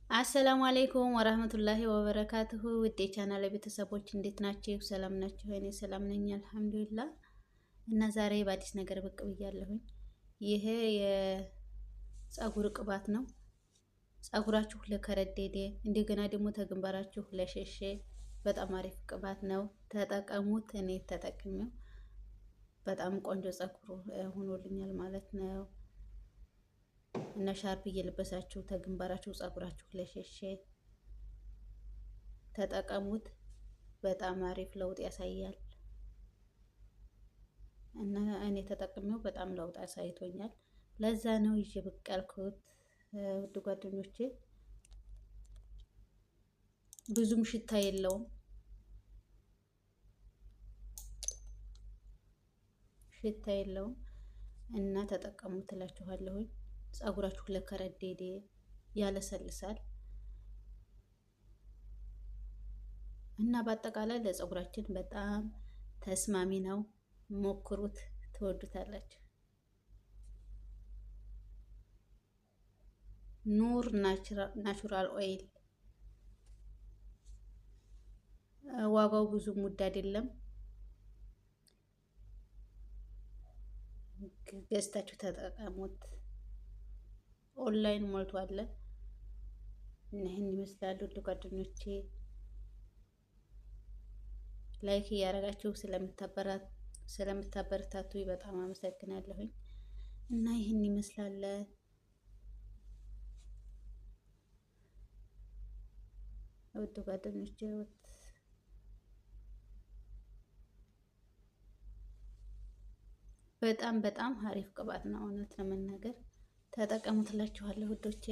السلام عليكم ورحمة الله وبركاته። ውድ የቻናል ቤተሰቦች እንዴት ናችሁ? ሰላም ናችሁ? እኔ ሰላም ነኝ الحمد لله። እና ዛሬ በአዲስ ነገር ብቅ ብያለሁኝ። ይሄ የፀጉር ቅባት ነው። ፀጉራችሁ ለከረደደ እንደገና ደግሞ ተግንባራችሁ ለሸሸ በጣም አሪፍ ቅባት ነው። ተጠቀሙት። እኔ ተጠቅሜው በጣም ቆንጆ ፀጉር ሆኖልኛል ማለት ነው። እና ሻርፕ እየለበሳችሁ ተግንባራችሁ ፀጉራችሁ ለሸሸ ተጠቀሙት። በጣም አሪፍ ለውጥ ያሳያል። እና እኔ ተጠቅሜው በጣም ለውጥ አሳይቶኛል። ለዛ ነው ይዤ ብቅ ያልኩት ውድ ጓደኞቼ። ብዙም ሽታ የለውም፣ ሽታ የለውም እና ተጠቀሙት እላችኋለሁኝ። ፀጉራችሁ ለከረደደ ያለሰልሳል እና በአጠቃላይ ለፀጉራችን በጣም ተስማሚ ነው። ሞክሩት፣ ትወዱታላችሁ። ኑር natural oil ዋጋው ብዙም ውድ አይደለም። ገዝታችሁ ተጠቀሙት። ኦንላይን ሞልቷል። እና ይህን ይመስላል ውድ ጓደኞቼ። Like እያደረጋችሁ ስለምታበረታቱ በጣም አመሰግናለሁኝ። እና ይህን ይመስላል። ውድ ጓደኞቼ በጣም በጣም አሪፍ ቅባት ነው። እውነት ለመናገር ተጠቀሙት እላችኋለሁ ውዶቼ።